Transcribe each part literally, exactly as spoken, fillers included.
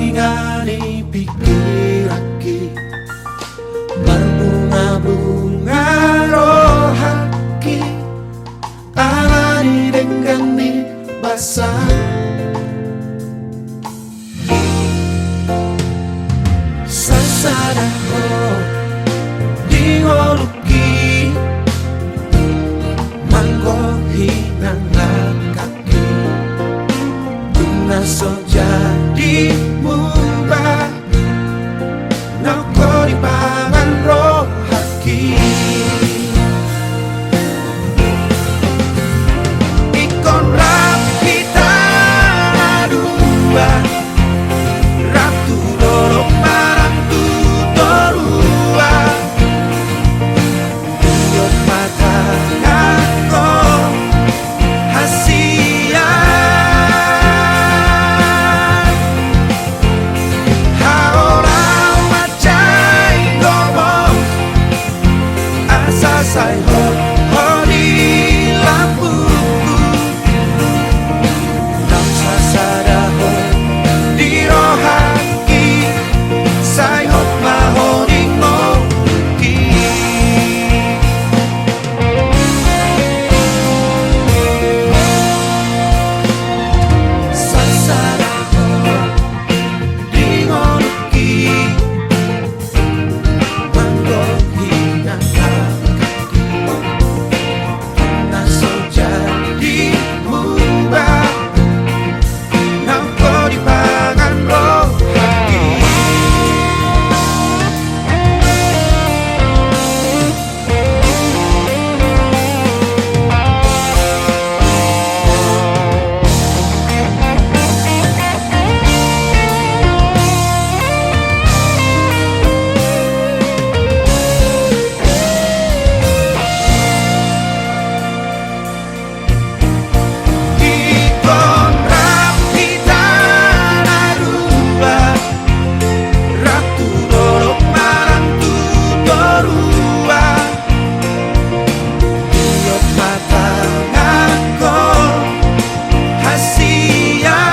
Inganan ni pikiranki, marbunga-bunga rohangki, ala ni denggan ni basa. Sasada ho di ngolungki, manggohi na langkangki, dung na so jadi mumba, nanggo dipangan rohangki. Ingkon rap hita na dua, rap tu dolok manang tu toruan. Iot ma tanganhon hasian. Haola ma jai gomos, asa sai hot ho di lambungku. Naung sasada ho di rohangki, sai hot ma ho di ngolungki. Sasada ho di ngolungki, manggohi na langkangki, na so jadi mumba, nanggo dipangan rohangki. Ingkon rap hita na dua, rap tu dolok manang tu toruan. Iot ma tanganhon hasian.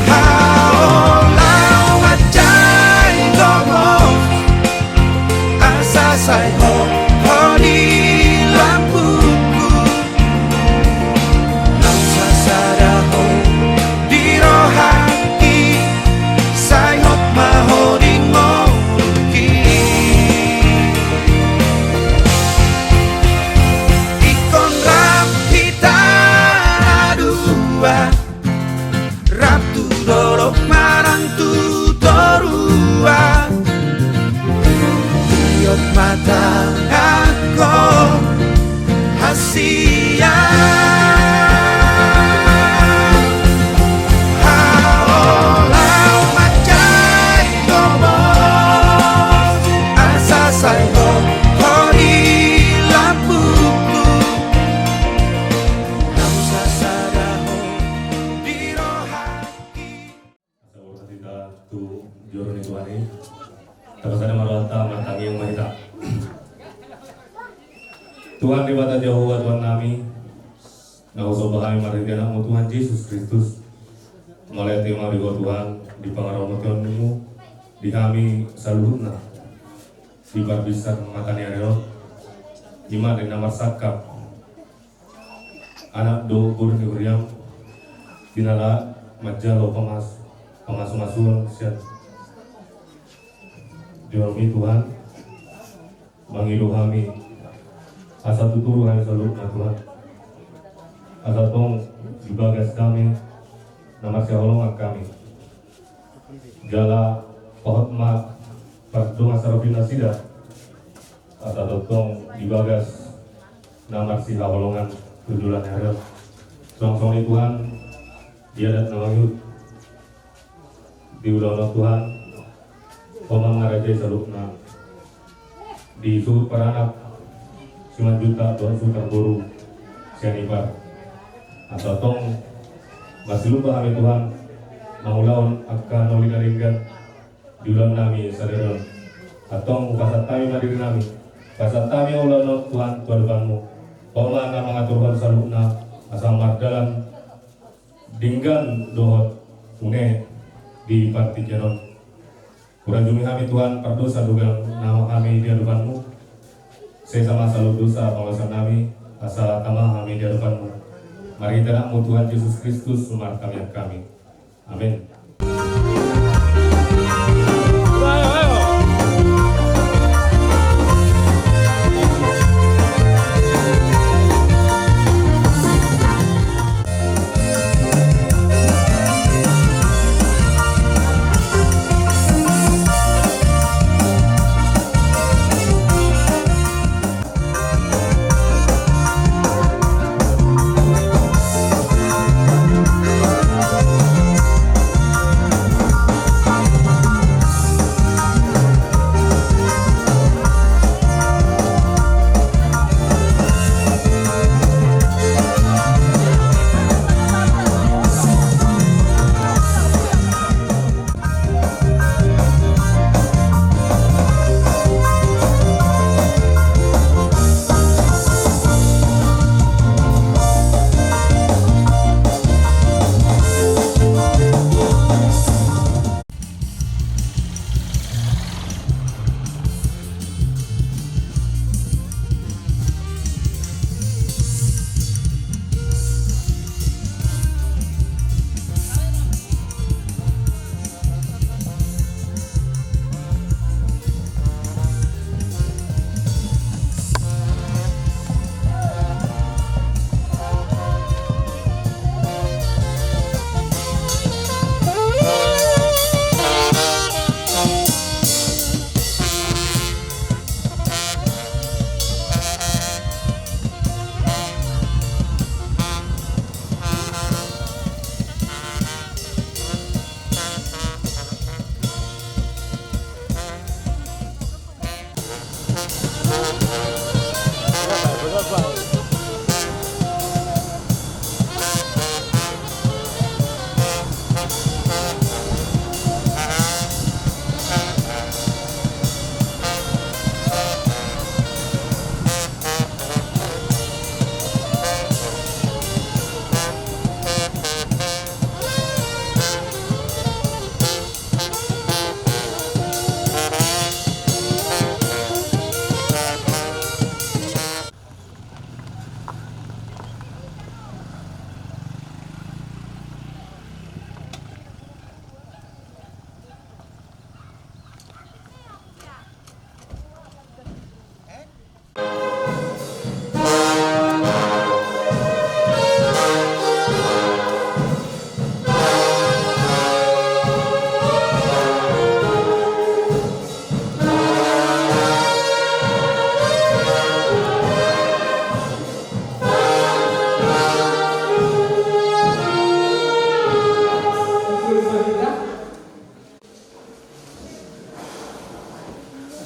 Haola ma jai gomos, asa sai hot ho di lambungku. Naung sasada ho di rohangki, sai hot ma ho di ngolungki. Ingkon rap hita na dua, rap tu dolok manang tu toruan. Iot ma tanganhon hasian. Haola ma jai gomos, asa sai hot ho di lambungku. Naung sasada ho di rohangki. Asa boru hita tu joro ni Tuhan i. Tapasada ma rohanta, martangiang ma hita. Tuhan Debata Jahowa, Tuhan nami, na husomba hami marhite Anakmu Tuhan Jesus Kristus. Mauliate ma di Ho Tuhan, di pangaramotionMu di hami saluhutna, di parbinsar mata ni ari on, i ma di na marsangkap anak dohot boru ni huriaM, di na laho manjalo pamas-, pamasumasuon sian joroMi Tuhan, mangido hami asa tuturu hami saluhutna Tuhan. Asa tong di bagas hami na marsihaholongan hami. Jala pahot ma pardongan saropi nasida, asa tongtong di bagas na marsihaholongan tu joloan ni ari on. Suang songon i Tuhan, di adat na mangihut di ulaon on Tuhan, Ho ma mangarajai saluhutna. Di suhut paranak, Simanjuntak dohot suhut parboru sian ipar. Asa tong marsilumba hami Tuhan, mangulahon angka na uli na denggan di ulaon nami sadari on. Antong hupasahat hami ma diri nami, pasahat hami ma ulaon on Tuhan tu adopanMu. Ho ma na mangaturhon saluhutna asa mardalan Denggan dohot une di partingkian on. Hurajumi hami Tuhan pardosa dohot na hami di adopan-Mu. Sesa ma saluhut dosa pangalaosion nami, asa tama hami di adopan-Mu. Marhite Anak-Mu Tuhan Jesus Kristus, martangiang hami. Amin.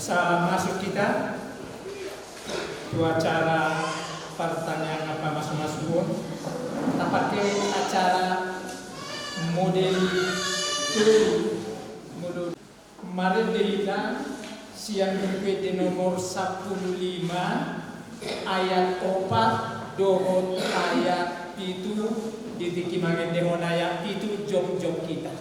Asa masuk hita tu acara partangiangan pamasumasuon. Tapake acara model tu model. Marende hita sian Buku Ende nomor sampulu lima ayat opat dohot ayat pitu. Di tingki mangendehon ayat pitu jongjong hita.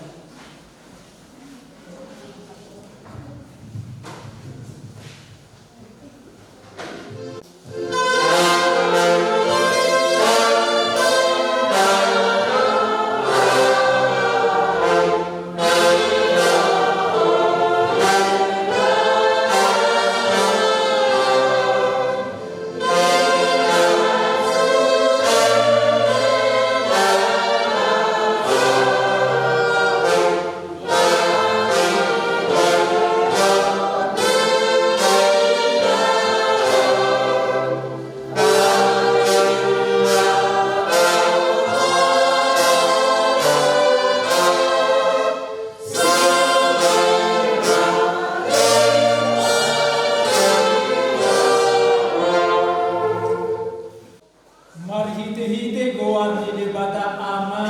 Marhitehite goar ni Debata Ama,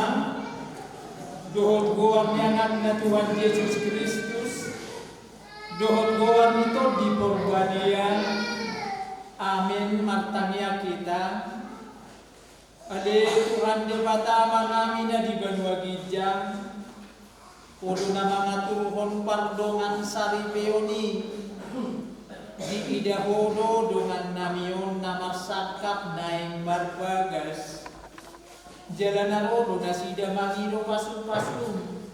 dohot goar ni Anakna Tuhan Jesus Kristus, dohot goar ni Tondi Porbadia. Amen. Martangiang hita. Ale Tuhan Debata Amanami na di banua ginjang, Ho do na mangaturhon pardongan saripeon i, diida Ho do dongannami on na marsangkap naeng marbagas. Jala na ro do nasida mangido pasupasum.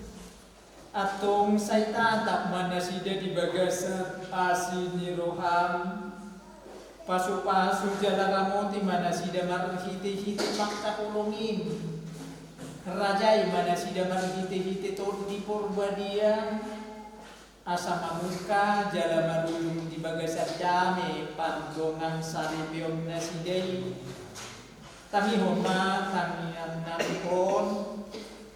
Antong sai tatap ma nasida di bagasan asi ni roham. Pasupasu jala ramoti ma nasida marhitehite pangkaholongim. Rajai ma nasida marhitehite Tondi Porbadia, asa mamungka jala marujung di bagasan dame pardongan saripeon nasida i. Tangihon ma tangiangnami on,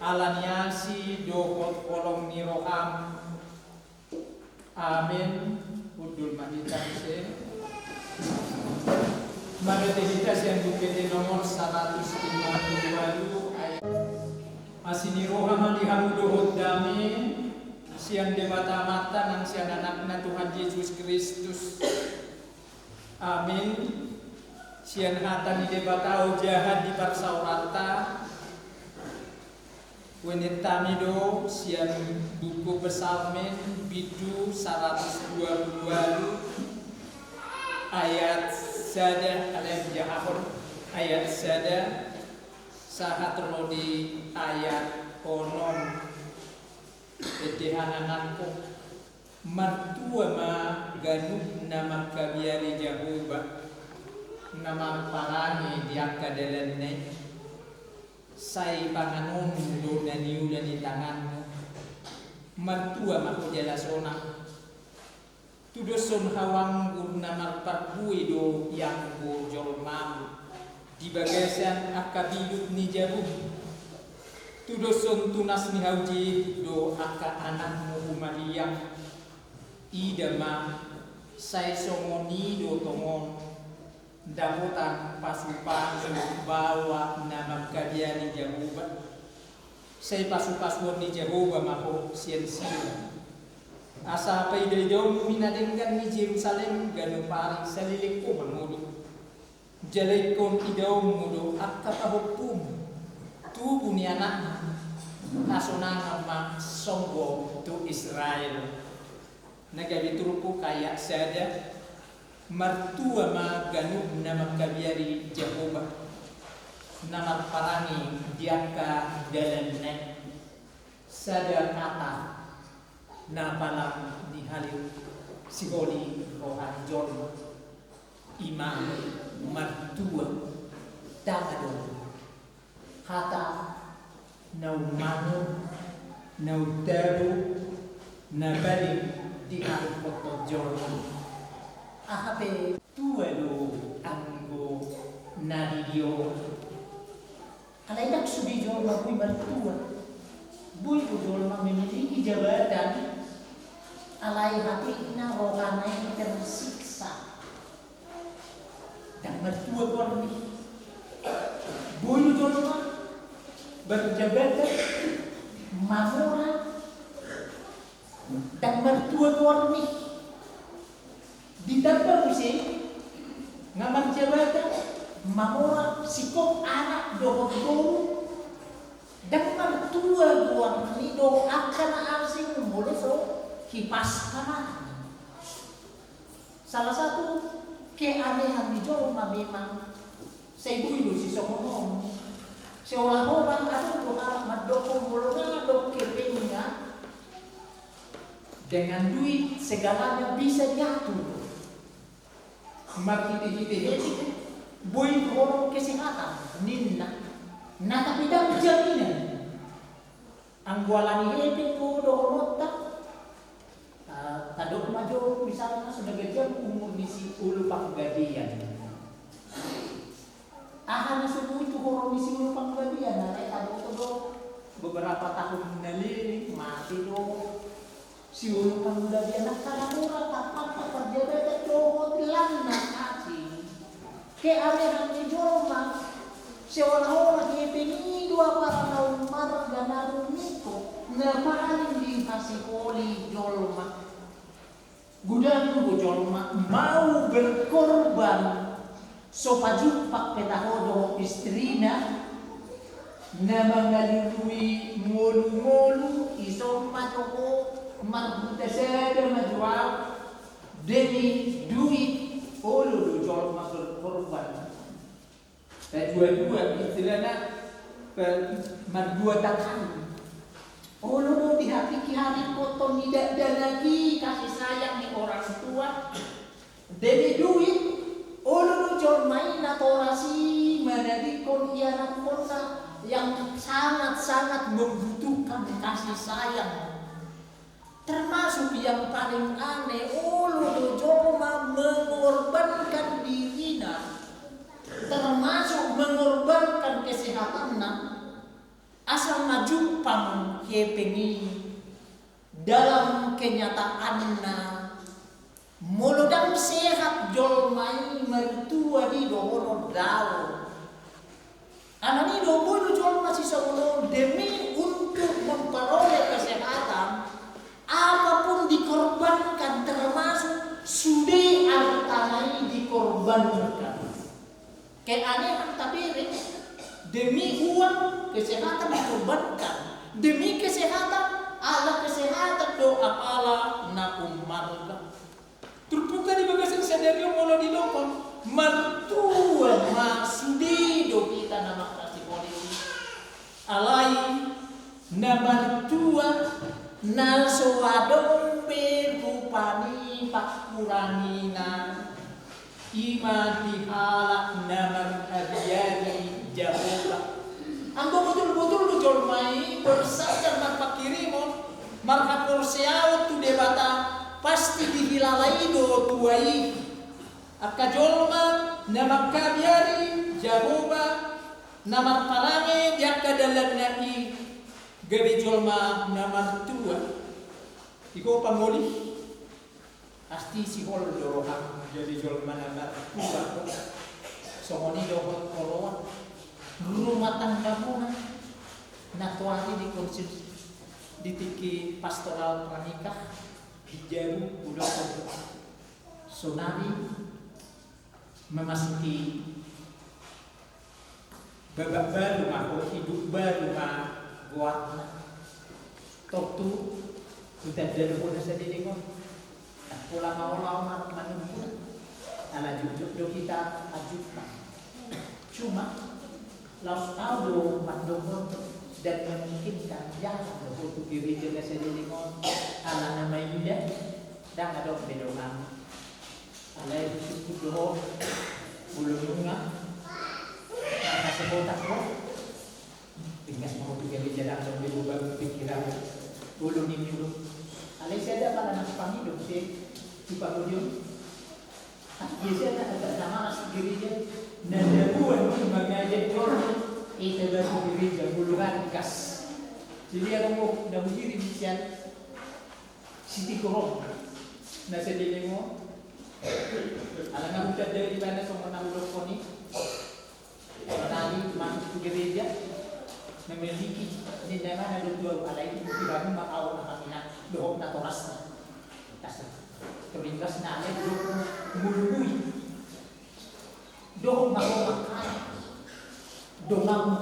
ala ni asi dohot holong ni roham. Amen. Hundul ma hita muse. Marende hita sian Buku Ende nomor saratus lima pulu ualu, ayat. Asi ni roha ma di hamu dohot dame sian Debata Amanta nang sian Anakna Tuhan Jesus Kristus. Amen. Sian hata ni Debata ojahan di parsaoranta, huenetami do sian buku Psalmen bindu saratus dua pulu ualu, ayat sada, alai jahahon, ayat sada sahat ro di ayat onom. Ende hananganku. Martua ma ganup na mangkabiari Jahowa, na marparange di angka dalanna i. Sai panganonmu do na niula ni tanganmu. Martua ma ho jala sonang. Tudoshon hau anggur na marparbue do ianggo jolmam di bagasan angka bilut ni jabum. Tudoshon tunas ni hau jehit do angka anakmu humaliang. Ida ma, sai songon i do tongon dapotan pasupasu baoa na mangkabiari Jahowa. Sai pasupasuon ni Jahowa ma ho sian Sion. Asa paidaidaonmu i na denggan ni Jerusalem ganup ari saleleng ho mangolu. Jala ingkon idaonmu do angka pahompum, tubu ni anakmu, hasonangan ma songgop tu Israel. Na gabe turpuk ayat sada. Martua ma ganup na mangkabiari Jahowa, na marparange di angka dalanna i. Sada hata na palang ni hali siholi roha ni jolma, i ma martua. Dang adong hata na ummangun, na untabo, na paling diharumpot jolma. Aha pe tua do anggo na didio. Alai ndang sude jolma boi martua. Boi do jolma memiliki jabatan, alai hatiha rohana i tersiksa. Ndang martua goarni. Boi do jolma marjabatan, mamora, ndang martua goarni. Ditamba muse, nga marjabatan, mamora, singkop anak dohot boru, ndang martua goarni dohot angka na asing, molo so hipas hama. Salah satu keanehan ni jolma memang sai boi do sisongon on. Seolah-olah adong do halak mandok molo nga adong hepengna, dengan duit segalanya bisa diatur. Marhite-hite hepeng boi do holong kesehatan ninna. Na tapi ndang jaminan. Anggo alani hepeng do dohononta, ah, tadok ma jo misalna so na ganjang umur ni si Olo Panggabean. Aha na so boi tu horong ni si Olo Panggabean, alai tadok do beberapa tahun na leleng mate do si Olo Panggabean, angka na mora tampakna parjabatan dohot lan na asing. Keanehan ni jolma, seolah-olah hepeng i do apala na ummarga na rumingkot, na paling dihasiholi jolma. Godang do jolma mau berkorban So pajumpang pe taho dohot istrina, na mangalului ngolu-ngolu, ison ma jo ho marhuta sada ma jo au, demi duit, olo do jolma berkorban. Padua-dua, istilahna, pe-, mardua tangan. Olo do dihatikihari potong ni dakdanak i kasih sayang ni orang tua. Demi duit, olo do jolma i natoras i manadingkon ianakkonna yang sangat-sangat membutuhkan kasih sayang. Termasuk yang paling aneh, olo do jolma mengorbankan dirina, termasuk mengorbankan kesehatanna, asal na jumpang hepeng i. Dalam kenyataanna, molo ndang sehat jolma i, martua do i dohonon dao. Alani i do boi do jolma sisongon on, demi untuk memperoleh kesehatan, apapun dikorbankan, termasuk sude artana i dikorbankan. Keanehan tabereng, demi uang kesehatan dikorbankan, demi kesehatan, ala kesehatan do apala na ummarga. Turpukta di bagasan sadari on molo didok, martua ma sude do hita na mangkasiholi. Alai na martua na so adong be rupani pangkurangina, i ma di halak na marhabiari Jahowa. Anggo botul-botul do jolma i bersandar marpanghirimon, marhaporseaon tu Debata, pasti dihilala i do tua i. Angka jolma na manghabiari Jahowa, na marparange di angka dalanna i, gabe jolma na martua. Iko pamoli, pasti sihol do roham gabe jolma na martua. Songon i dohot oloan rumah tanggamuna, na toari dikonsumsi di tingki pastoral pranikah di jabu udah. Sonari memasuki babak baru ma ho, hidup baru ma goarna. Tontu hutanda do ho na sadedeng on. Ndang pola maol au ma manungkun. Ala jotjot do hita ajukan. Cuma laos au do mandohot dan memungkinkan jalan do ho tu gereja na sadedeng on. Ala na maiuda ndang adong be dongan. Alai husungkun do ho, molo nunga marhasohotan ho, ringgas ma ho tu gereja, ndang adong be beban pikiran. Molo ninna ho, alai sada ma na pangidop se tu pangodion. Biasana angka na malas tu gereja, na dabuan mangajar jolma, ita ba tu gereja molo ringgas. Jadi adong ho na huhirim sian Siti Korong na sadedeng on. Ala na hutanda ibana songon na hudokkon i. Sonari masuk tu gereja, memiliki ninna ma na do tu au, alai tu ibana ma au na hamina dohot natorasna. Asa ringgasna alai do mulmuli. Dohot ma ho mangkatai. Donganmu,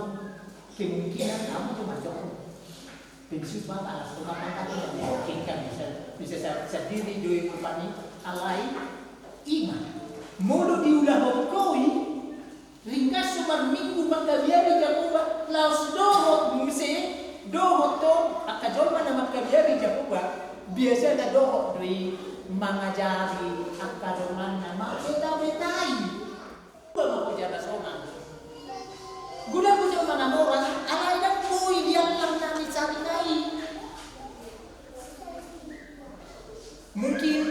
kemungkinan hamu do mandokkon. Pensiun ma, alas do ma pangkat, memungkinkan bisa, bisa sa-, sandiri do i rupani. Alai i ma, molo diulahon ho i, ringgas so marminggu mangkabiari Jahowa, laos dohot muse, dohot do angka jolma na mangkabiari Jahowa, biasana dohot do i mangajari angka donganna mambetabetai. Ba ma ho jala sonang. Godang do jolma na noras, alai ndang boi diallang na nisarina i. Mungkin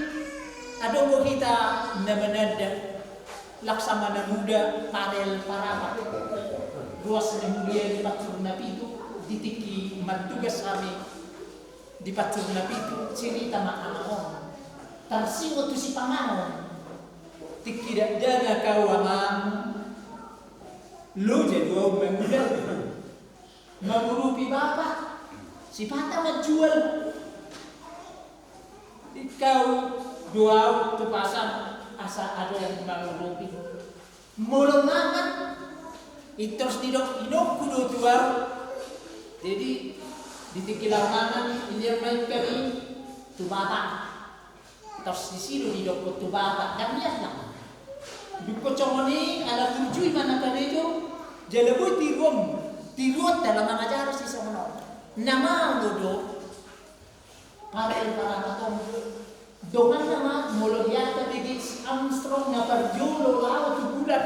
adong do hita na mananda, Laksamana Muda Parel Parapat, ruas na mulia di Pansur Napitu, di tingki martugas hami di Pansur Napitu, cerita ma amang on. Tarsingot tu sipanganon. Tingki dakdanak au amang, loja do au mangula, mangurupi bapa, sipata manjual. Ingkau do au tu pasar asa adong mangurupi. Molo mangan, intor didok inongku do tu ahu. Jadi, di tingki laho mangan, ilean ma ingkon i tu bapa. Tos disi do didokkon tu bapa, dang nian lah. Dungkon songon i, ala burju i ma na karejo, jala boi tiruon, tiruon dalam mangajari si songon on. Na malo do, parel paramaton. Dongan nama, molo diata bege si Armstrong na parjolo lao tu bulan.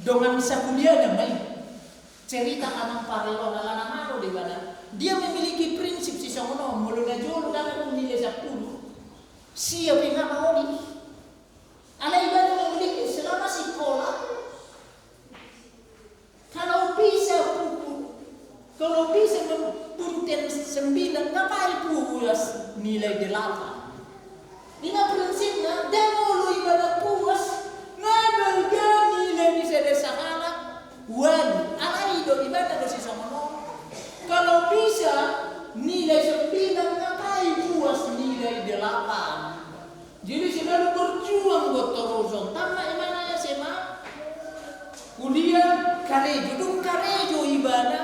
Dongan sakuliana ma i. Cerita amang parel on ala na malo do ibana. Dia memiliki prinsip si songon on, molo na jolo dang adong nilai sampulu, sia pe nga maol i. Alai ibana memiliki selama sikola, kalau bisa puput, kalau bisa membuat sembilan, ngapai puas nilai delapan? Ima prinsipna, dang olo ibana puas, nga balga nilai ni sada sahalak ualu, alai do ibana do si songon on. Kalau bisa nilai sembilan, ngapai puas nilai delapan? Jadi selalu berjuang buat terus on. Tamat ibana S M A, kuliah, karejo, dung karejo ibana.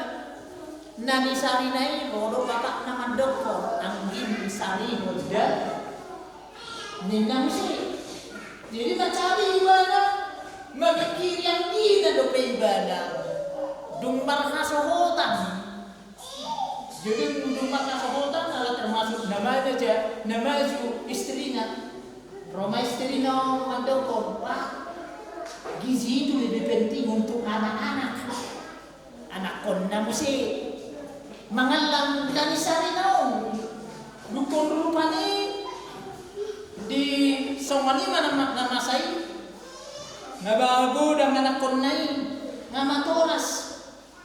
Na nisarina i, ro do bapakna mandokkon, anggi nisarihon da, ninna muse. Jadi mancari ibana, mamikiri anggina dope ibana. Dung marhasohotan. Jadi dung marhasohotan, ala termasuk na maju ja, na maju istrina. Ro ma istrina on mandokkon, Pak, gizi itu lebih penting untuk anak-anak. Anakkonna muse mangallang na nisarina on. Dungkon rupani di songon i ma na masa i, nga ba godang anakkonna i, nga matoras.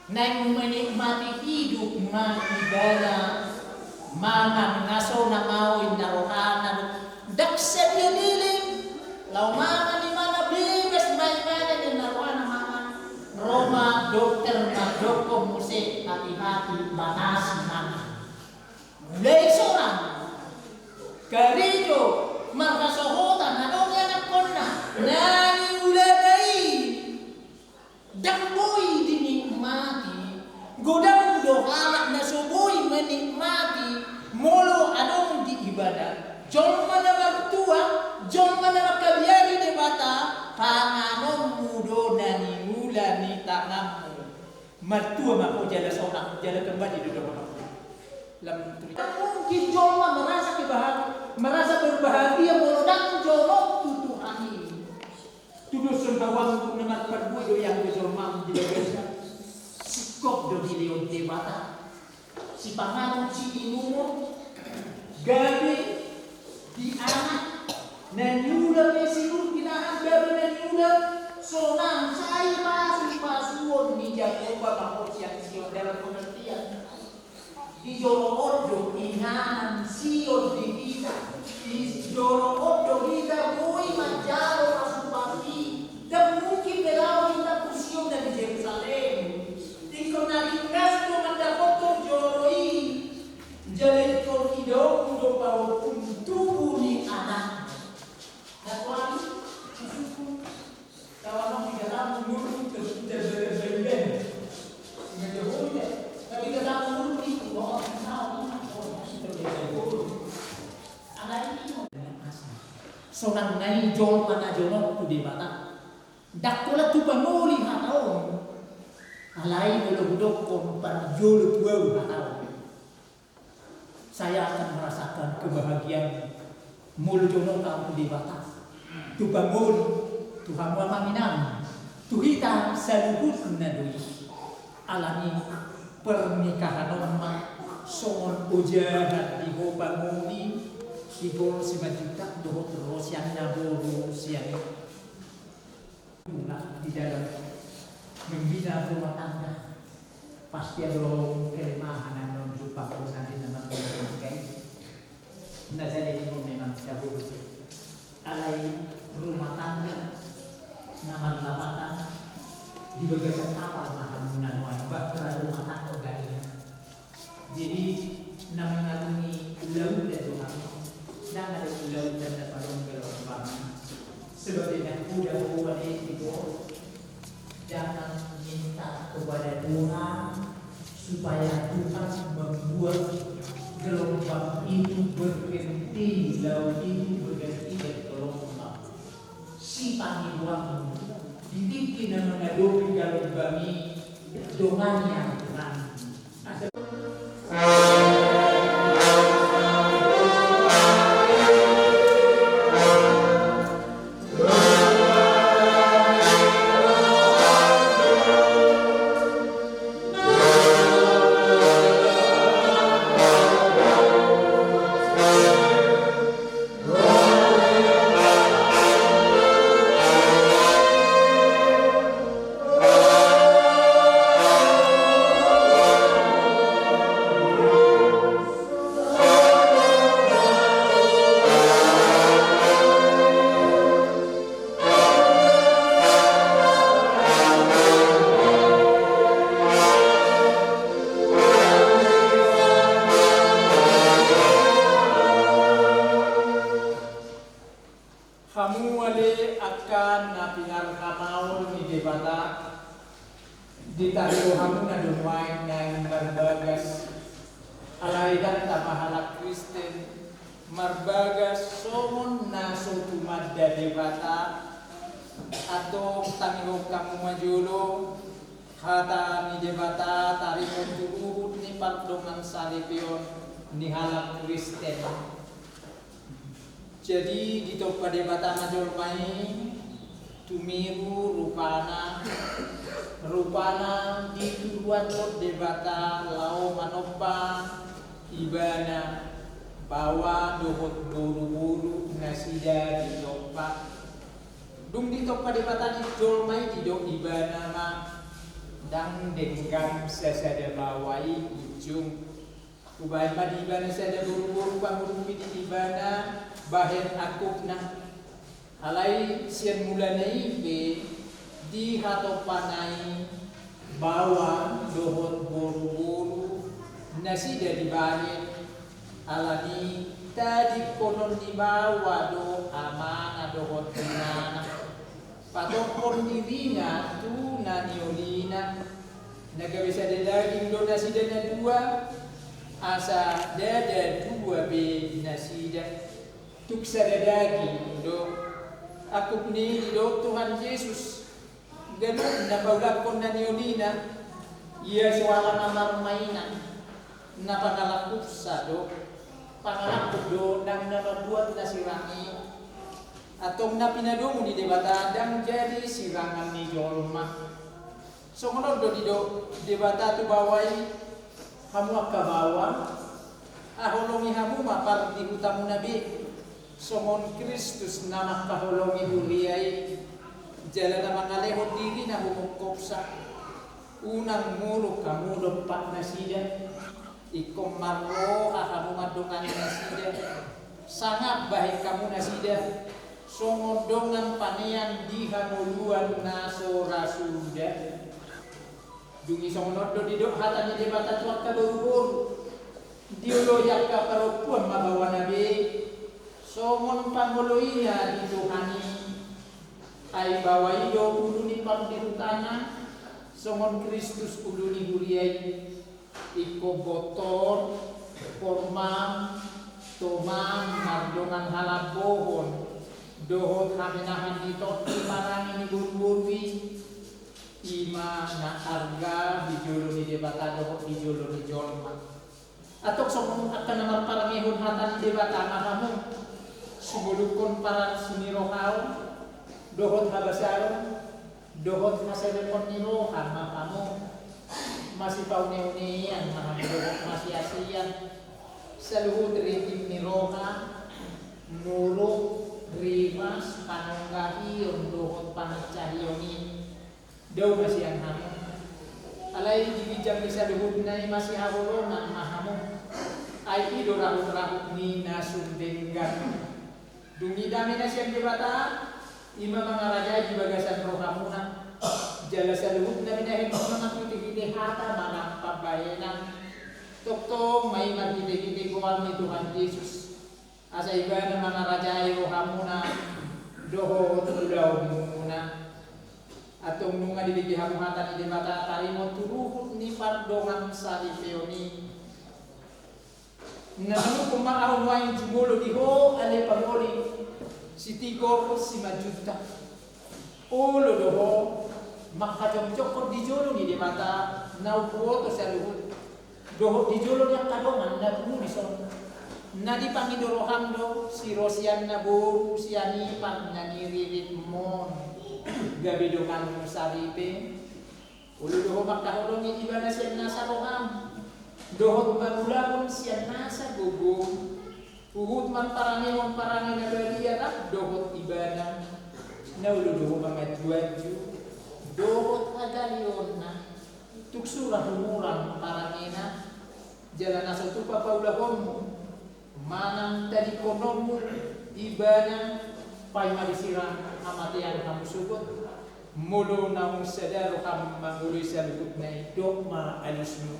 Naeng menikmati hidup ma ibana, mangan nga so na maol inna rohana do. Ndang sadia leleng laho mangan ibana, bebas ma ibana inna rohana mangan. Ro ma dokter mandokkon muse, hati-hati, batasi mangan. Mulai sonang, karejo, marhasohotan, adong i anakkonna, na niulana i. Ndang boi dinikmati. Godang do halak na so boi menikmati molo adong di ibana. Jolma na martua, jolma na mangkabiari Debata, panganonmu do na niula ni tanganmu. Martua ma ho jala sonang, jala kembali do dohononmu. Lam turi. Mungkin jolma merasa kebahagiaan, merasa berbahagia molo ndang jonok tu Tuhan i. Tudoshon hamu angka na marparbue do i, anggo jolma di bagasan. Singkop do dilehon Debata sipanganon siinumon, gabe di anak, na niula pe sinur tinahan gabe na niula, sonang sai pasupasuon ni Jahowa ma ho sian Sion, dalam pengertian. Di jolo on do inganan Sion di hita. Di jolo on do hita boi manjalo pasupasu i. Ndang mungkin be laho hita tu Sion na di Jerusalem. Ingkon na ringgas do mandapothon jolo i. Jala ingkon idaonmu do pahompun tubu ni anakmu. Nah, tuan, susuku. Tawanon di dalam ngurung ke sudah berbaik. Sehingga dia boleh. Tapi dalam ngurung itu, oh, tahu, oh, sudah berbaik. Anak ini mau. Sonang na i jolma na jonok tu Debata. Ndang pola tu pangoli hata on. Alai molo hudokkon parjolo tu ahu hata on. Saya akan merasakan kebahagiaan molo jonok ahu tu Debata, tu pangoli, tu hamu amang inang, tu hita saluhutna do i. Alani pernikahan on ma songon ojahan di ho pangoli, di Pol Simanjuntak dohot ro sian na boru sian i. Nah, di dalam membina rumah tangga, pasti adong kelemahan, adong jumpang, adong na manggoda. Na jadi memang jago. Alai rumah tangga na marlapatan di bagasan kapal, makan minuman, bahtera rumah tangga gaya. Jadi, na mangalungi lautan do hami, na mangalungi lautan na padong galombangan. Sebab na kuda ho wane di bawah Tuhan, supaya Tuhan membuat gelombang itu berhenti, laut itu berhenti bergelombang. Sipangidoanmu, di tingki na mengadopi gelombang i, dongani Tuhan. Hamu ale angka na pinarhamaol ni Debata, ditarihon hamu na domu aek na marbagas, alai ndang tama halak Kristen, marbagas songon na so tumanda Debata, antong tangihon hamu ma jolo hata ni Debata taringot tu ruhut ni pardongansaripeon ni halak Kristen. Jadi ditompa Debata ma jolma i, tumiru rupana, rupana dituruhon Debata laho manompa ibana, baoa dohot boruboru nasida ditompa. Dung ditompa Debata di jolma i, didok ibana ma, ndang denggan sasada baoa i ujung. Hubahen ma di ibana sada boruboru pangurupi di ibana bahen angkupna. Alai sian mulana i pe dihatompana i baoa dohot boruboru nasida dibahen, alani tadingkonon ni baoa do amana dohot inana. Patophon dirina tu na niolina. Na gabe sada daging do nasida na dua, asa ndada dua be nasida. Tung sada daging do. Angkup ni i didok Tuhan Jesus, ganup na paulakhon na niolina, ia so ala na marmainan, na pangalangkupsa do. Pangalangkup do ndang na mambuat na sirang i. Antong na pinadomu ni Debata ndang jadi sirangan ni jolma. Songon on do didok Debata tu baoa i, hamu angka baoa, haholongi hamu ma pardihutamuna be, songon Kristus na mangkaholongi huria i, jala na mangalehon dirina humongkopsa. Unang muruk hamu dompak nasida. Ingkon marroha hamu mandongani nasida. Sangap bahen hamu nasida songon dongan panean di hangoluan na so ra suda. Dung i songon on do didok hata ni Debata tu angka boruboru. Dioloi angka parompuan ma baoana be songon pangoloina di Tuhan i. Ai baoa i do ulu ni pardihutana, songon Kristus ulu ni huria i. Ingkon bontor, pormang, tomang, mardongan halambohon dohot hamenahan ni tondi marangi ni boruboru i. I ma na arga di jolo ni Debata dohot di jolo ni jolma. Antong songon angka na marparangehon hata ni Debata ma hamu, sumolukhon paransi ni roha on dohot habasaron dohot hasereton ni roha ma hamu. Masipauneaunean ma hamu dohot masiasian. Saluhut ringkot ni roha, muruk, rimas, panonggahion dohot panginsahion i, dao ma sian hamu. Alai di ginjang ni saluhutna i masihaholongan ma hamu. Ai i do rahut-rahut ni na sun denggan. Dung i dame na sian Debata, i ma mangarajai di bagasan rohamuna. Jala saluhutna binahen muna marhitehite hata manang pambahenan. Tongtong ma i marhitehite goar ni Tuhan Jesus. Asa ibana mangarajai rohamuna dohot ulaonmuna. Antong nunga dibege hamu hata ni Debata, taringot tu ruhut ni pardongansaripeon i. Na manungkun ma ahu nuaeng jumolo di ho ale pangoli, si Tigor Simanjuntak. Olo do ho mangkajongjonghon di jolo ni Debata na umboto saluhut, dohot di jolo ni angka dongan na pungu dison. Na dipangido roham do si Rosianna boru sian Ipang na niriritmon, gabe donganmu saripe. Olo do ho mangkaholongi ibana sian nasa roham, dohot mangulahon sian nasa gogom, huhut marparangehon parange na badia rap dohot ibana. Na olo do ho manganjuanju dohot hagaleonna, tung sura humurang parangena, jala na so tupa paulahonmu manang tadingkononmu ibana, paima disirang hamatean hamu sogot, molo naung sada roham mangoloi saluhutna i. Dok ma alusmu.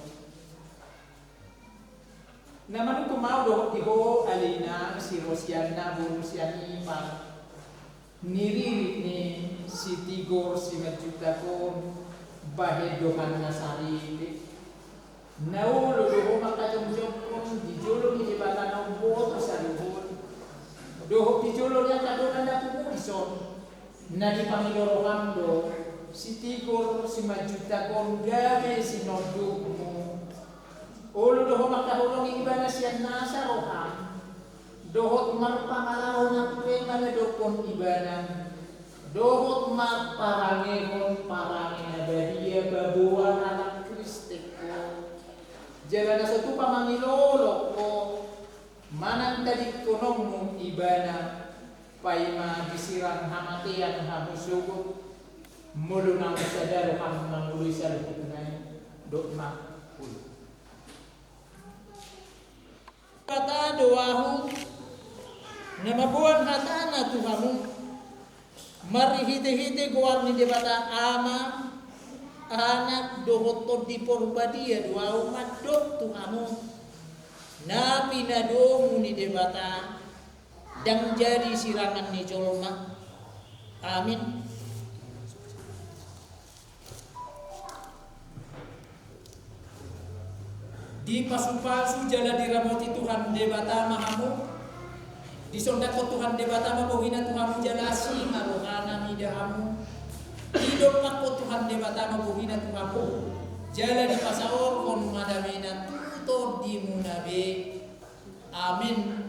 Na manungkun ma ahu dohot di ho ale inang si Rosianna boru sian Ipang, niririt ni si Tigor Simanjuntak on, bahen donganna saripe. Na olo do ho mangkajongjonghon di jolo ni Debata na umboto saluhut, dohot di jolo ni angka dongan na pungu dison. Na dipangido roham do si Tigor Simanjuntak on gabe sinondukmu. Olo do ho mangkaholongi ibana sian nasa roham, dohot marpangalaho na pure manadophon ibana, dohot marparangehon parange na badia paboa halak Kristen ho. Jala na so tupa mangilolong ho manang tadingkononmu ibana, paima disirang hamatean hamu sogot, molo naung sada roham mangoloi saluhutna i. Dok ma. Debata do ahu na mamboan hatana tu hamu, marhitehite goar ni Debata Ama, Anak dohot Tondi Porbadia do ahu mandok tu hamu, na pinadomu ni Debata, ndang jadi sirangan ni jolma. Amin. Dipasupasu jala diramoti Tuhan Debata ma hamu. Disondangkon Tuhan Debata ma bohina tu hamu jala asi ma rohana mida hamu. Didompakkon Tuhan Debata ma bohina tu hamu jala dipasaorhon ma damena tu tondimuna be. Amin.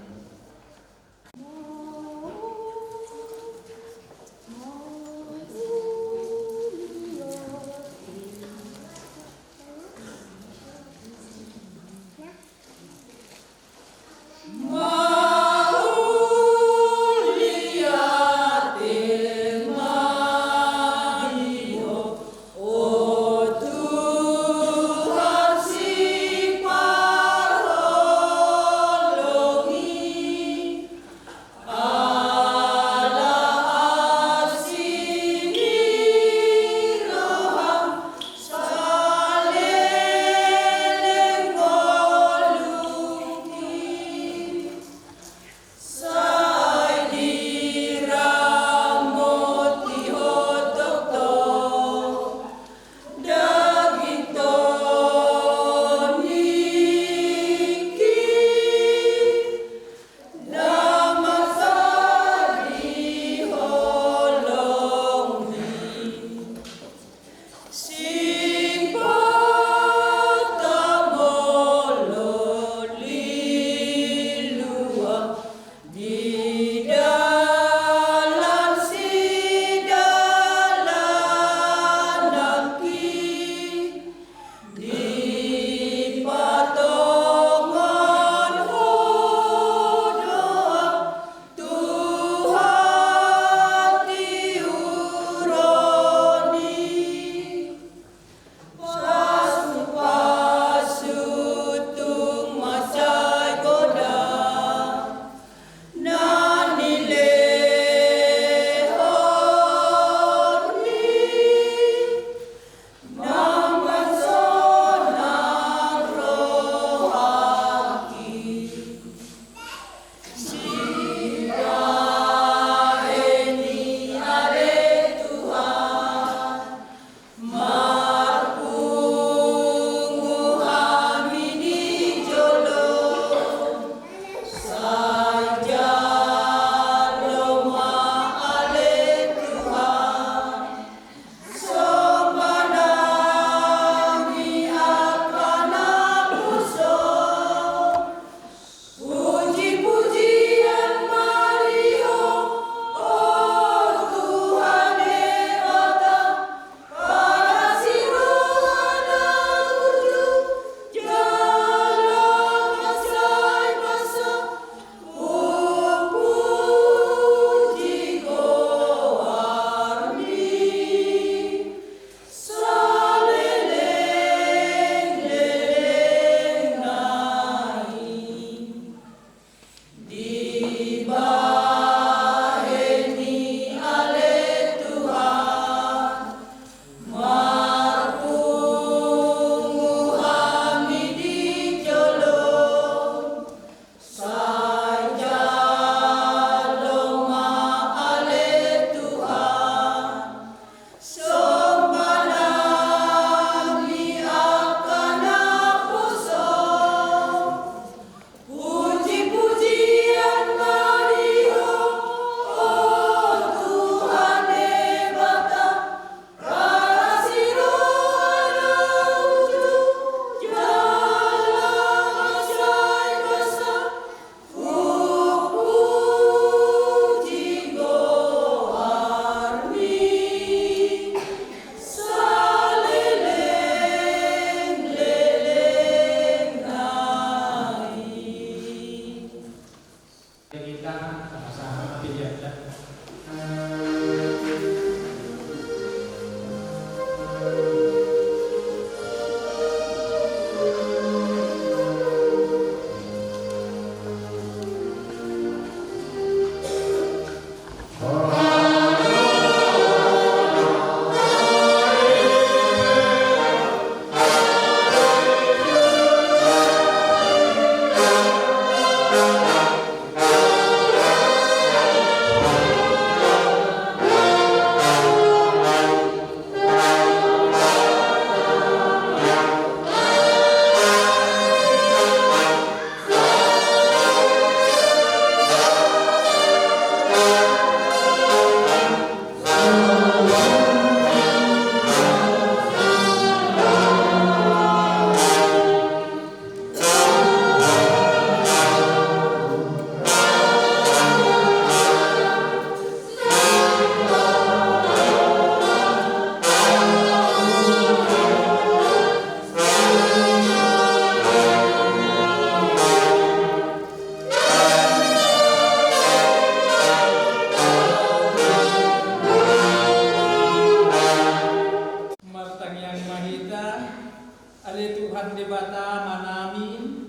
Debata Amanami,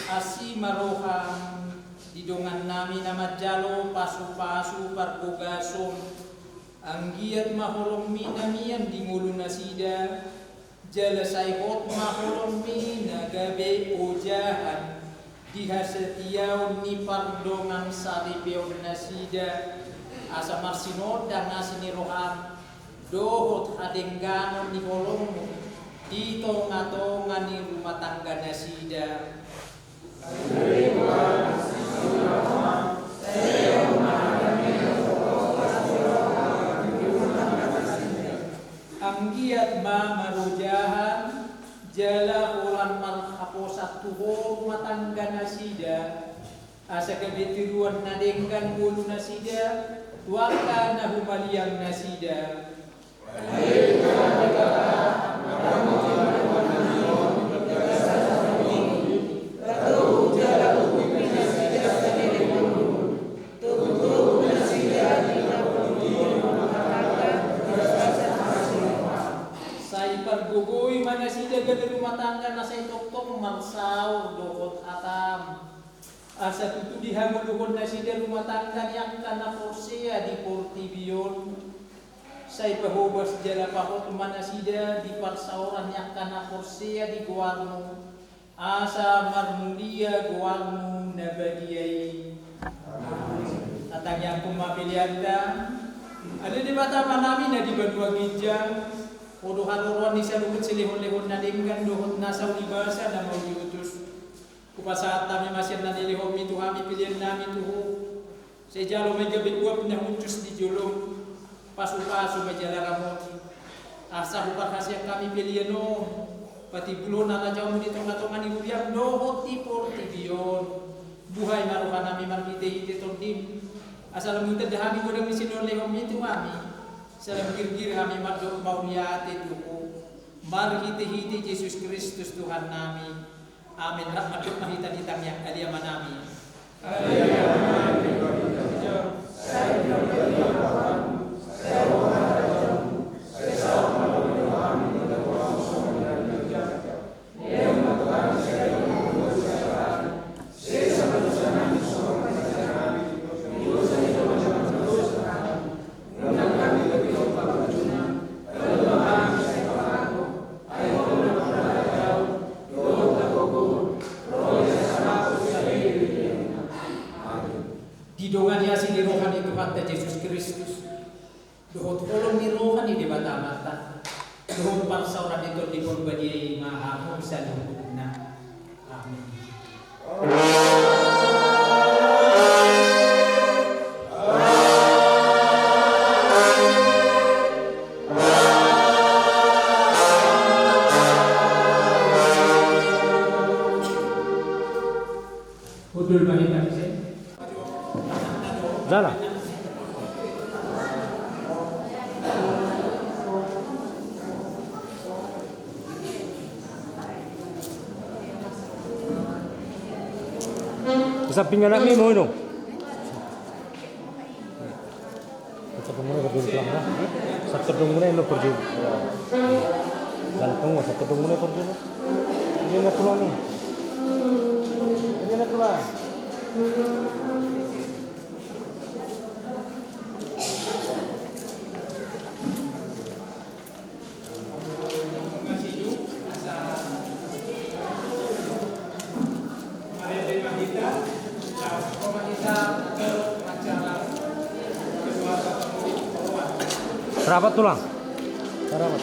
asi ma roham di dongannami na manjalo pasupasu pargogason, anggiat ma holongmi na mian di ngolunasida, jala sai hot ma holongmi na gabe ojahan di hasatiaon ni pardongansaripeonnasida, asa marsinondang asi ni roham dohot hadengganon ni holongmu di tongatonga ni rumah tangganasida. Anggiat ma marojahan jala holan marhaposan tu ho rumah tangganasida, asa gabe tiruan na denggan ngolunasida tu angka na humaliangnasida. Sai pargogoi ma nasida gabe rumah tangga na sai tongtong marsaor dohot hatam. Asa tutu dihangoluhon nasida rumah tangga ni angka na porsea di portibi on. Sai pahobas jala pahot ma nasida di parsaoran ni angka na porsea di goarmu, asa marmulia goarmu na badia i. Tatangiangkon ma peleanta. Ale Debata Amanami na di banua ginjang, Ho do haroroan ni saluhut silehonlehon na denggan dohot na saur ni basa na mauliutus. Hupasahat hami ma sian na nilehonmi tu hami peleannami tu Ho. Sai jalo ma i gabe uap na hushus di jolom, pasupasu ma i jala ramoti. Asa huparhaseang hami pelean on, patimbulhon harajaonmu di tongatonga ni huriam dohot di portibi on. Buhai ma rohanami marhitehite Tondim, asa lam hutanda hami godang ni silehonlehonmi tu hami, sai lam girgir hami mandok mauliate tu Ho. Marhitehite Jesus Kristus Tuhannami. Amen. Rap mandok ma hita di tangiang. Ale Amanami. Didongani asi ni roha ni Tuhanta Jesus Kristus, dohot holong ni roha ni Debata Amanta, dohot parsaoran ni Tondi Porbadia i ma hamu saluhutna. Amen. Hundul ma hita muse. Jala. Di samping anakmi mau, Inong. Satu muna berdiri tulang, nah. Satu muna yang berdiri. Dan tunggu, satu muna berdiri. Ini nak tulang ni. Ini nak tulang. Serapat tulang. Serapat.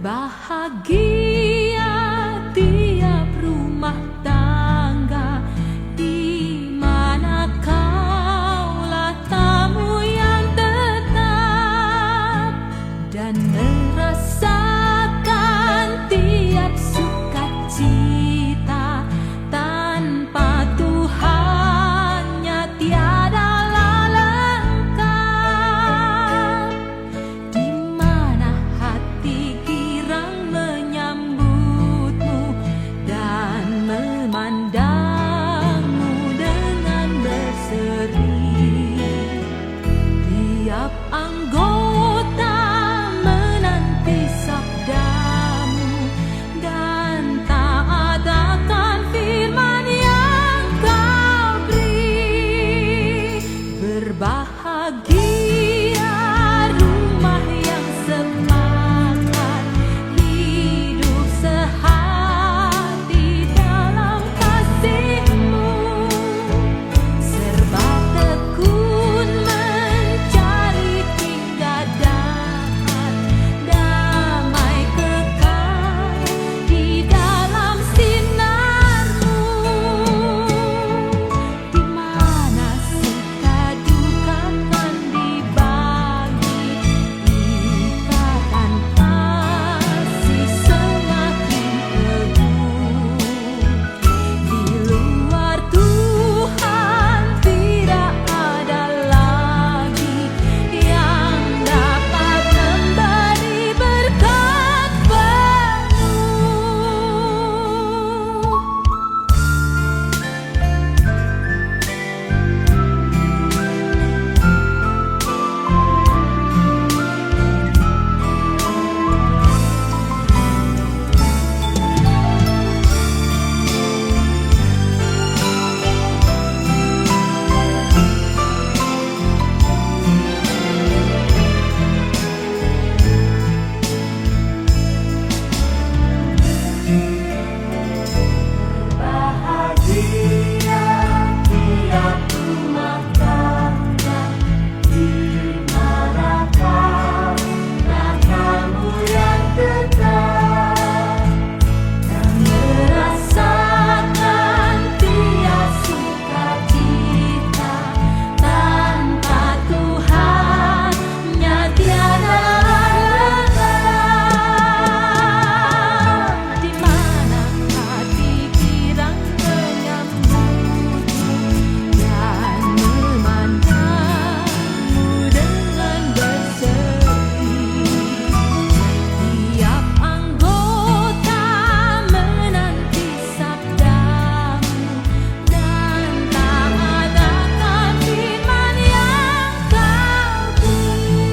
Bahagia tiap rumah tangga di mana kaulah tamu yang tetap dan merasakan tiap sukacita. Tanpa Tuhannya tiadalah lengkap. Di mana hati girang menyambutmu dan memandangmu dengan berseri. Tiap anggota menanti sabdamu dan taat akan firman yang kau beri. Berbahagia rumah yang sepakat hidup sehati dalam kasihmu. Serba tekun mencari hingga dapat damai kekal di dalam sinarmu. Di mana suka duka kan dibagi, ikatan kasih semakin teguh. Di luar Tuhan tidak ada lagi yang dapat memberi berkat penuh. Bahagia tiap rumah tangga di mana kaulah tamu yang tetap dan merasakan tiap sukacita. Tanpa Tuhannya tiada lengkap. Di mana hati girang menyambutmu dan memandangmu dengan berseri. Tiap anggota menanti sabdamu dan taat akan firman yang kau beri.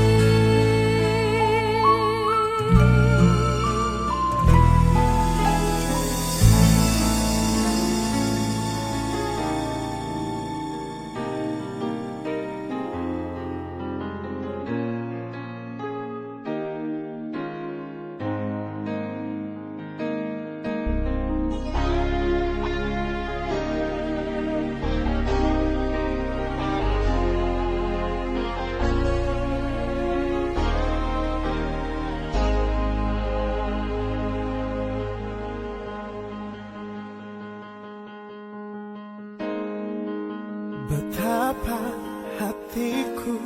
Betapa hatiku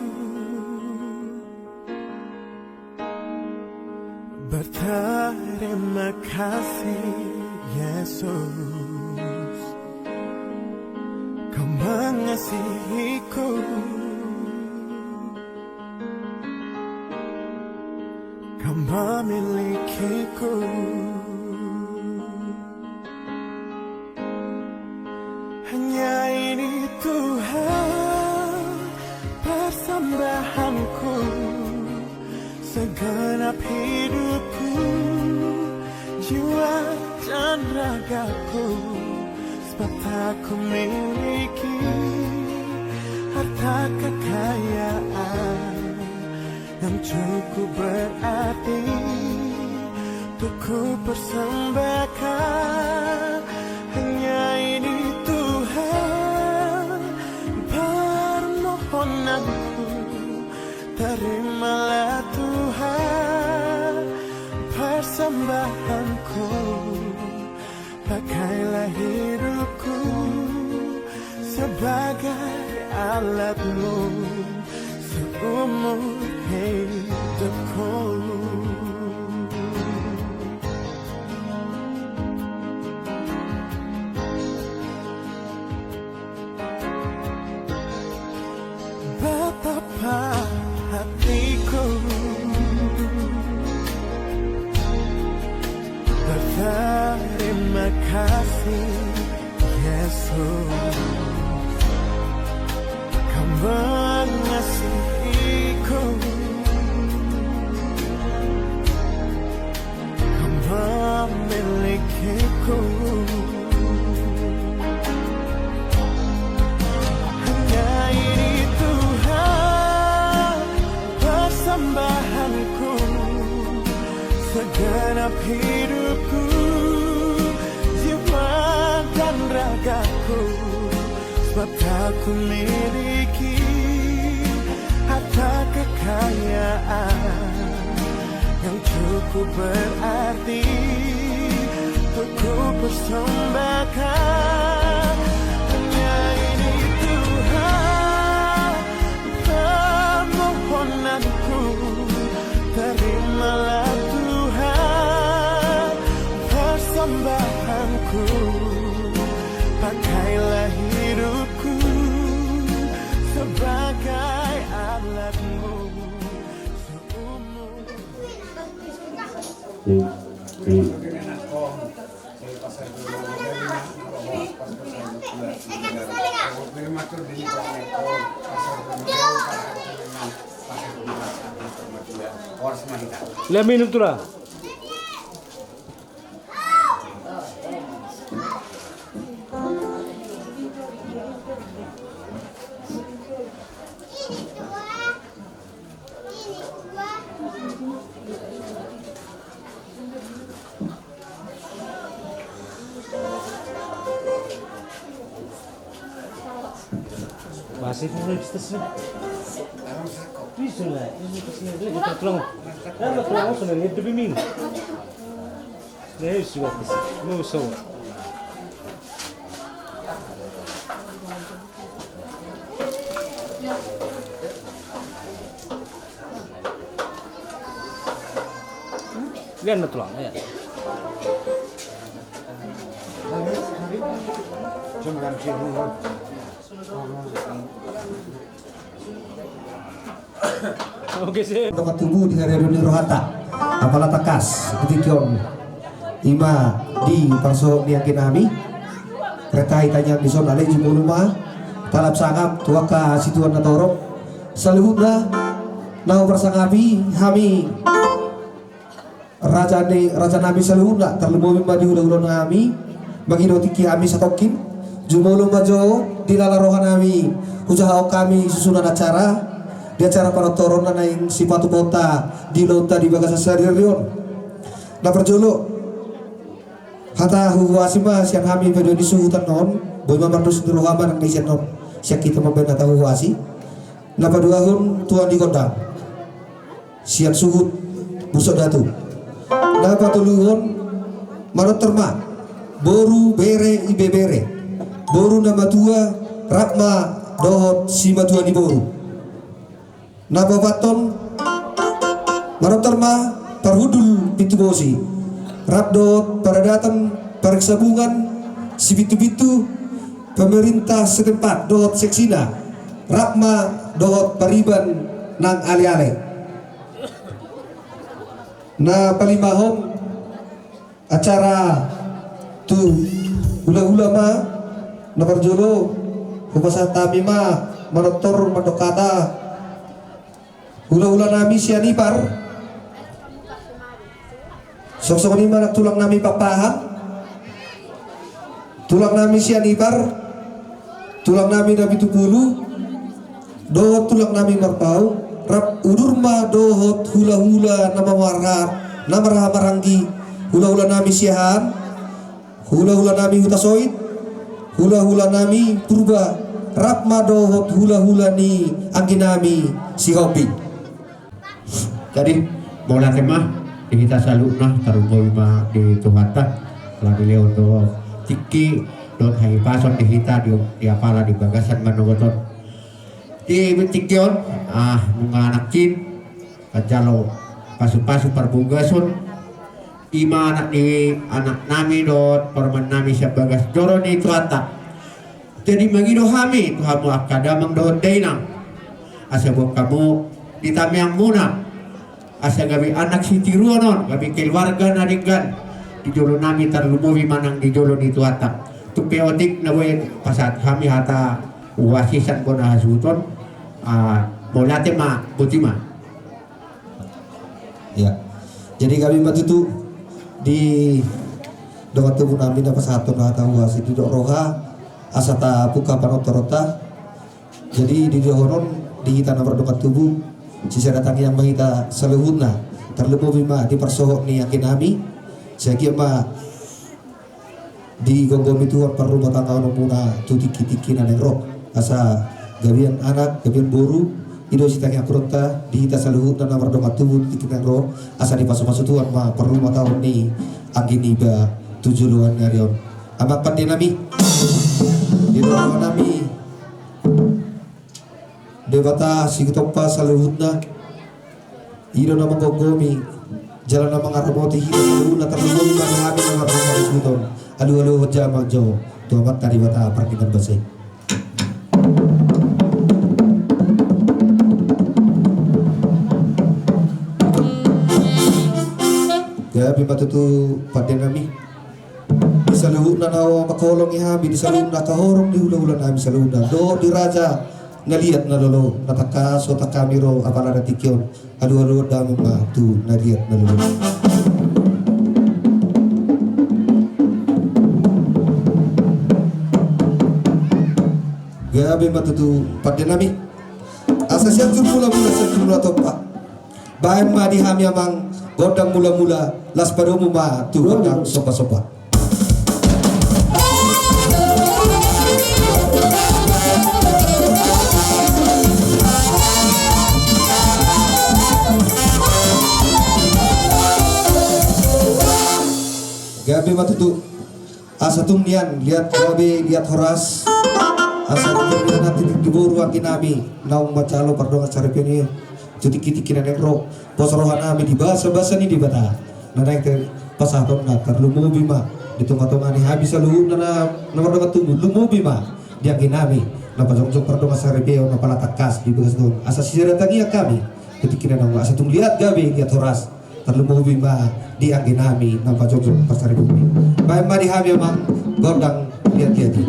berterima kasih, Yesus, Kau mengasihiku, Kau memilikiku. Hanya ini Tuhan persembahanku, segenap hidupku, jiwa dan ragaku, sebab tak ku miliki harta kekayaan yang cukup berarti untuk ku persembahkan. Hanya ini Tuhan permohonanku, terimalah Tuhan persembahan Persembahanku, pakailah hidupku sebagai alatmu seumur hidupku. Betapa hatiku berterima kasih, Yesus. Kau mengasihiku, Kau memilikiku. Hanya ini Tuhan persembahanku, segenap hidupku, jiwa dan ragaku. Sebab tak kumiliki harta kekayaan yang cukup berarti untuk kupersembahkan. Hanya ini Tuhan permohonanku, terimalah Tuhan persembahanku. Pakailah hidupku sebagai alatmu seumur. Lima minum tu ra. Masih bisa sih. Bisa lah, ini kasih dia kita tulang. Kan tulang sudah lihat demi minggu. Nah, sudah kasih. Mau so. Lihat na tulang ya. Oke sih. Tongah tubu di hari ni rohanta. Apala takas ketika on. Ima di parso ni anggi nami. Kereta itanya di son ale jumolo ma. Talap sangap tu angka situan na torop. Saluhutna na huparsangapi hami raja ni raja nami saluhutna, tarlumobi ma di hulahula nami. Mangido tingki hami satongkin. Jumolo ma jo di lala roha nami. Hujahahon hami susunan acara di acara panortoronna naeng sipatupaonta di ulaonta di bagasan sadari on. Na parjolo hata huhuasi ma sian hami paduahon ni suhutan on. Boi ma mardos ni roha ma nang na i sian on. Sian hita mambaen hata huhuasi. Na paduahon tuan di gondang sian suhut Bursok Datu. Na patoluhon manortor ma boru, bere, ibebere, boru na matua rap ma dohot simatua ni boru. Na paopathon manortor ma parhundul Pintubosi rap dohot paradaton Pareksabungan Sipintumintu, pemerintah setempat dohot seksina rap ma dohot pariban nang aleale. Na palimahon acara tu hulahula ma. Na parjolo hupasahat hami ma manortor mandok hata hulahula nami sian Ipar. Songon i ma nang tulang nami Pakpahan, tulang nami sian Ipar, tulang nami na pitupulu dohot tulang nami Marpaung, rap udur ma dohot hulahula na marhaha, na marhaha maranggi, hulahula nami Siahaan, hulahula nami Hutasoit, hulahula nami Purba, rap ma dohot hulahula ni anggi nami Sihombing. Jadi mauliate ma. Di hita saluhutna, tarlumobi ma di Tuhanta, ala dilehon do tingki dohot hahipason di hita di, di apala di bagasan manogot on. Di tingki on, ah, nunga nangkin manjalo pasupasu parbagason, i ma anak ni anaknami dohot parumaennami sian bagas joro ni Tuhanta. Jadi mangido hami tu hamu angka damang dohot dainang, asa boan hamu di tangiangmuna, asa gabe anak sitiruon on, gabe keluarga na denggan di jolonami, tarlumobi ma nang di jolo ni Tuhanta. Tung pe otik na boi pasahat hami hata uas i sian bona hasuhuton, ah, mauliate ma, botima. Ya. Jadi gabe ma tutu di dongan tubunami na pasahathon hata uas i, didok roha asa tapungka panortoronta. Jadi di dohonon di hita na mardongan tubu, sisada tangiang ma hita saluhutna, tarlumobi ma di parsohot ni angginami. Sai anggiat ma digomgomi Tuhan parrumatanggaonmuna tu tingki-tingki na naeng ro, asa gabean anak, gabean boru. I do sitangiangkonta di hita saluhutna na mardongan tubu tu tingki na naeng ro, asa dipasupasu Tuhan ma parrumatanggaon ni anggi niba tu joloan ni ari on. Amang pandenami, di dohononnami Debata Sitompa saluhutna, i do na manggomgomi jala na mangaramoti hita saluhutna, tarlumobi ma di hami na mardongan tubu. Alualuhon jamang jo tu Amanta Debata pardenggan basa i. Gabe ma tutu pandenami. Di saluhutna na mangkaholongi hami, di saluhutna na mangkaholongi hulahulanami saluhutna, dohot di raja na liat na lolo, na tangkas hami ro apala na tingki on. Alualuhon damang ma tu na liat na lolo. Gabe ma tutu pandenami. Asa Sianjur Mulamula, Sianjur Mulatompa. Baen ma di hami amang gondang mulamula, laos padomu ma tu gondang sombasomba. Gabe ma tutu. Asa tung nian liat gabe liat horas. Asa tung nian nanti di boru angginami naung manjalo pardongan saripeon i tu tingki-tingki na naeng ro. Pos rohanami di basa-basa ni Debata na naeng pasahatonna, tarlumobi ma di tonga-tonga ni hami saluhutna na mardongan tubu, lumobi ma di angginami na pajongjong pardongan saripeon na pala tangkas di bagas on. Asa sisada tangiang hami tu tingki na naeng ro, asa tung liat gabe liat horas. Tarlumobi ma di angginami na pajongjong parsaripeon i. Baen ma di hami amang gondang liat-liat i.